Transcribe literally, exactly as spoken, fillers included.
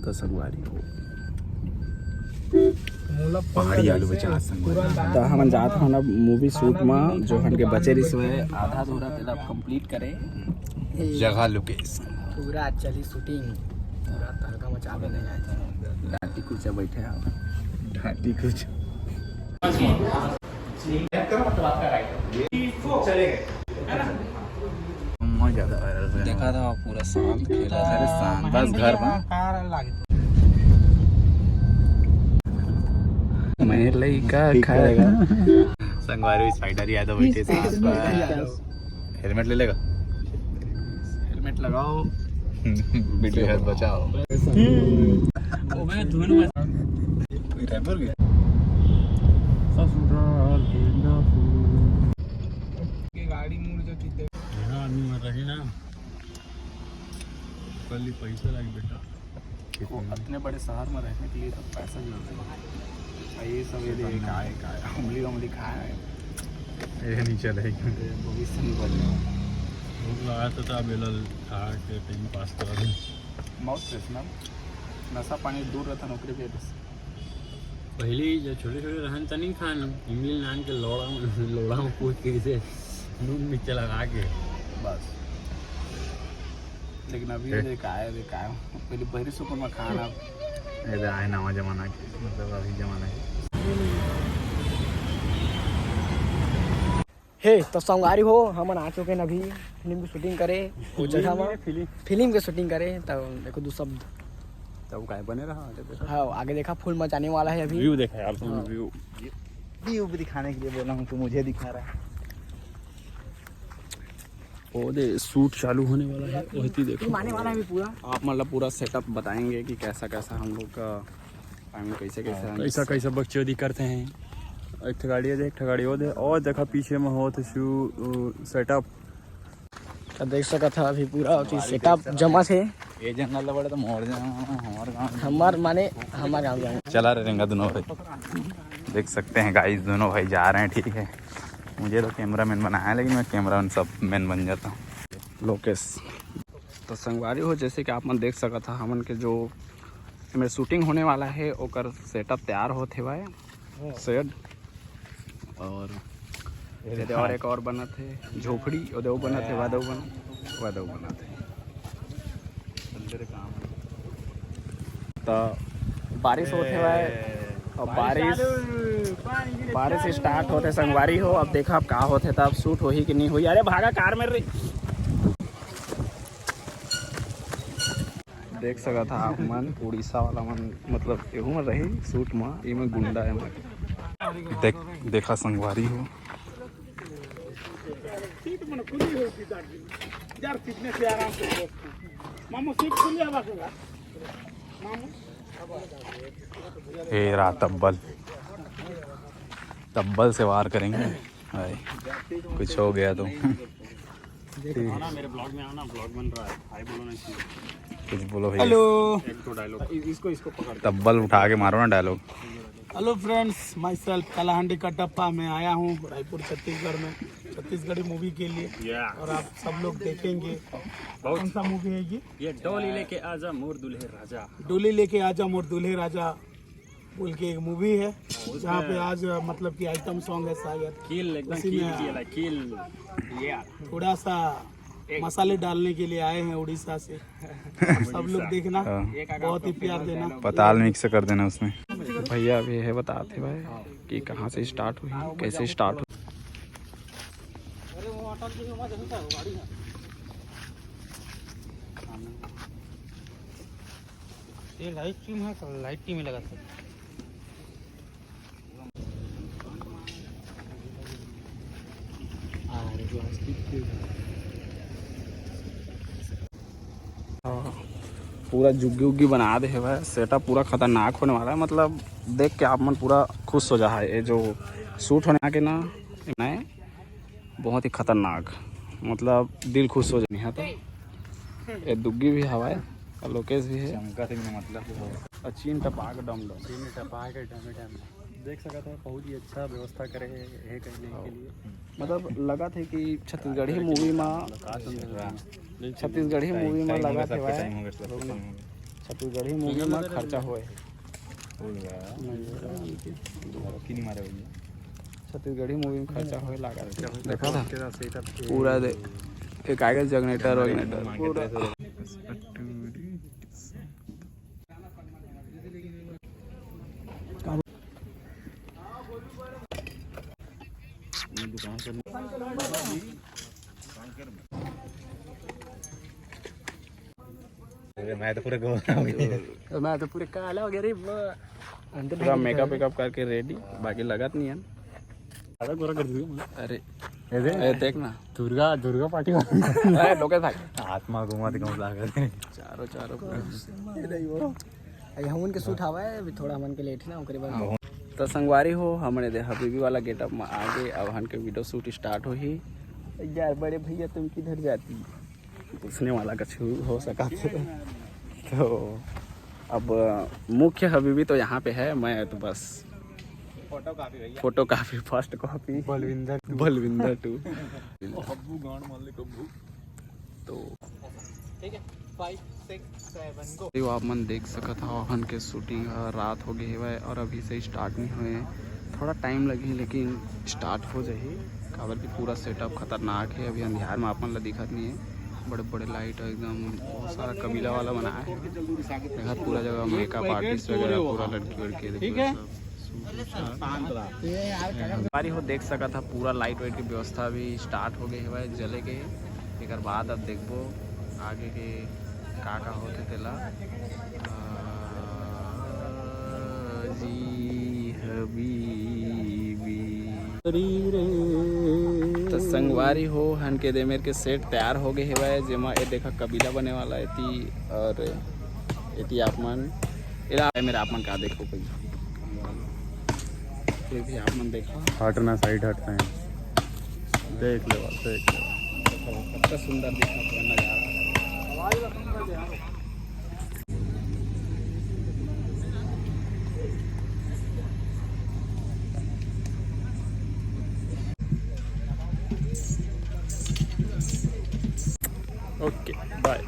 तो संगवारी हो, पहाड़ी आलू बेचा संगवारी। तो हमन जात हन अब मूवी शूट म, जो हमन के बचे रिहिस हे आधा अधूरा, तेला अब कंप्लीट करे। जगह लोकेश। पूरा चली शूटिंग, पूरा तड़का मचा देने आज। डाटी कुचा बैठे हैं। डाटी कुचा। बहुत ज्यादा वायरल हुआ। देखा था पूरा शांत खेला था। अरे शांत, बस घर बा। मैं लइका ठीक खाएगा। संगवारी स्पाइडर यादव बैठे साथ में। हेलमेट ले लेगा? हेलमेट लगाओ। बिल्ली हाथ बचाओ। अबे धुन बजा। कोई रैपर गया? ससुराल के ना फूल। के गाड़ी मुड़ जो कितने। मेरा आदमी मर रही ना। कल ही पैसा लाग बेटा। वो इतने बड़े शहर में रहने के लिए तो पैसा जरूरी है। और ये सब ये देख, काय, काय, उंगली, उंगली खाए हैं। ये नहीं चलेगी। ये भविष्य नहीं बदलेगा। भूख लगा तो था, बेला खा के टाइम पास कर। मौत से ना, नशा पानी दूर रहता नौकरी पे बस। पहले जब छोटे-छोटे रहन त नहीं खान, इमली नान के लोड़ा में, लोड़ा में कूद के इसे नून मिर्चा लगा के। बस। लेकिन अभी ए। ये काय, ये काय, पहले बहरी सुकून में खाना। ये तो आए नवा जमाना के, मतलब अभी जमाना के। हे, तो संगवारी हो, हमन आ चुके हैं अभी फिल्म की शूटिंग करे, वो जगह में फिल्म। फिल्म की शूटिंग करे, तब देखो दो शब्द। तब काय बने रहा, आगे देखो। हाँ, आगे देखा, फुल मचाने वाला है अभी। व्यू देखा यार तुमने, हाँ। व्यू। व्यू भी दिखाने के लिए बोला हूँ, तू मुझे दिखा रहा है। वो दे, शूट चालू होने वाला है, वही देखो। माने वाला है अभी पूरा। आप मतलब पूरा सेटअप बताएंगे कि कैसा कैसा हम लोग का टाइम, कैसे कैसे हाँ, हम कैसा कैसा बकचोदी करते हैं। एक ठो गाड़ी है दे, एक ठो गाड़ी वो दे, और देखा पीछे में होत शू, उ, सेटअप। तो देख सकत था अभी पूरा अभी सेटअप जमा थे। ये जंगल तो बड़े तो मोर जंगल, हमार गाँव। हमार माने हमार गाँव जाए। चला रहे रेंगा दोनों भाई। देख सकते हैं गाइस, दोनों भाई जा रहे हैं, ठीक है। मुझे तो कैमरा मैन बनाया है, लेकिन मैं कैमरा मैन सब मैन बन जाता हूँ। लोकेश। तो संगवारी हो, जैसे कि आप मन देख सकत हा, हमन के जो एमे शूटिंग होने वाला है, ओकर सेटअप तैयार होत हेवय, हाँ। सेट। और ये एदे और एक और बनत हे, झोपड़ी, ओदे वो बनत हे, वादे वो बन-, वादे वो बनत हे। अंदर काम। तो बारिश होत हेवय, और बारिश, बारिश स्टार्ट होते संगवारी हो। अब देखा अब का होते, तब शूट होही कि नहीं होही। अरे भागा कार में रे। देख सकत हा आप मन, उड़ीसा वाला मन, मतलब, एहू मन रही शूट म, एमे गुंडा है मन। देख, देखा संगवारी हो। सीट मन खुली हो सीधा जी। यार, सीट में से आराम से बैठ। मामू, सीट खुली हवा से। मामू। ए रहा तब्बल, तब्बल से वार करेंगे भाई, कुछ हो गया तो। ठीक। आना मेरे ब्लॉग में, आना, ब्लॉग बन रहा है। हाय बोलो ना इसमें। कुछ बोलो भैया। हेलो। एक दो डायलॉग। इ-, इसको, इसको पकड़। तब्बल उठा के मारो ना dialogue. Hello friends, myself Kalahandi Kattappa. मैं आया हूँ रायपुर, छत्तीसगढ़ में, छत्तीसगढ़ी मूवी के लिए। या। और आप सब लोग देखेंगे। बहुत। कौन सा मूवी है ये? ये डोली लेके आजा मोर दुल्हे राजा। डोली लेके आजा मोर दुल्हे राजा बोल के एक मूवी है, हाँ, उसमें जहाँ पे आज, मतलब कि आइटम सॉन्ग है शायद। किल, एकदम उसी किल में किया है, किल। ये थोड़ा सा एक मसाले डालने के लिए आए हैं उड़ीसा से। सब लोग देखना, हाँ। बहुत ही प्यार देना। पताल मिक्स कर देना उसमें। भैया अभी ये बताते भाई कि कहाँ से स्टार्ट हुई, कैसे स्टार्ट हुई। ये लाइट टीम है, लाइट टीम ही लगा सकते। पूरा जुग्गी उग्गी बना दे है भाई, सेटअप पूरा खतरनाक होने वाला है। मतलब देख के आप मन पूरा खुश हो जा है। ये जो शूट होने आके ना, नए बहुत ही खतरनाक, मतलब दिल खुश हो जानी है। तो ये दुग्गी भी हवाए और लोकेश भी है। चमका थे, मतलब अचीन टपाक डम डम। चीन टपाक डम डम। देख सकत हो, बहुत ही अच्छा व्यवस्था करे हे, हे करने के लिए। मतलब लगा थे कि छत्तीसगढ़ी मूवी में, छत्तीसगढ़ी मूवी में लगा थे भाई। छत्तीसगढ़ी मूवी में खर्चा होए हे। छत्तीसगढ़ी मूवी में खर्चा होए लागत हे। देखा था? पूरा दे, एक आगे जनरेटर वगैरह पूरा। अरे, मैं तो पूरे गोरा हो गया। मैं तो पूरे काला हो गया रे। पूरा मेकअप वेकअप करके रेडी, बाकी लगत नहीं है। ज्यादा गोरा कर दिया। अरे, अरे देख ना, दुर्गा, दुर्गा पार्टी। अरे लोग था। आत्मा घुमा दिखा लागत हे। चारों चारों। ये हमन के शूट हवा है, अभी थोड़ा हमन के लेट ना ओकरे बाद। तो संगवारी हो, हमने दे हबीबी वाला गेटअप में आगे। अब हमन के वीडियो शूट स्टार्ट होही। यार बड़े भैया तुम किधर जाती? पूछने वाला कुछ हो सकत हे। तो अब मुख्य हबीबी तो यहाँ पे है, मैं तो बस फोटो कॉपी भैया। Photo copy, first copy. Balwinder two. Balwinder two. हब्बू गांड मार ले कब्बू। तो ठीक है, five, six, seven, go। तो आप मन देख सकत हव, हमन के शूटिंग ह रात हो गे हेवय और अभी से स्टार्ट नहीं होए। थोड़ा टाइम लगही लेकिन स्टार्ट हो जाही, काबर कि पूरा सेटअप खतरनाक है। अभी अंधियार में आप मन ला दिखत नहीं है, बड़े बड़े लाइट एकदम, बहुत सारा कबीला वाला बनाया है। देखा पूरा जगह मेकअप आर्टिस्ट वगैरह, पूरा लड़की वड़की, ठीक है। संगवारी हो देख सकत ह, पूरा लाइट वाइट के व्यवस्था भी स्टार्ट हो गए हवय, जले के। एकर बाद अब देखबो आगे के का का होथे तेला। आ, जी हबीबी। तो संगवारी हो, हमन के दे मेर के सेट तैयार हो गए हवय, जेमा ए देखा कबीला बने वाला एती और एती आप मन, एला मेरा आप मन का देखो भाई। ये भी आप मन देखा। हटना, साइड हटना है। देख ले, देख ले। कितना सुंदर दिखा पूरा नजारा। ओके, बाय।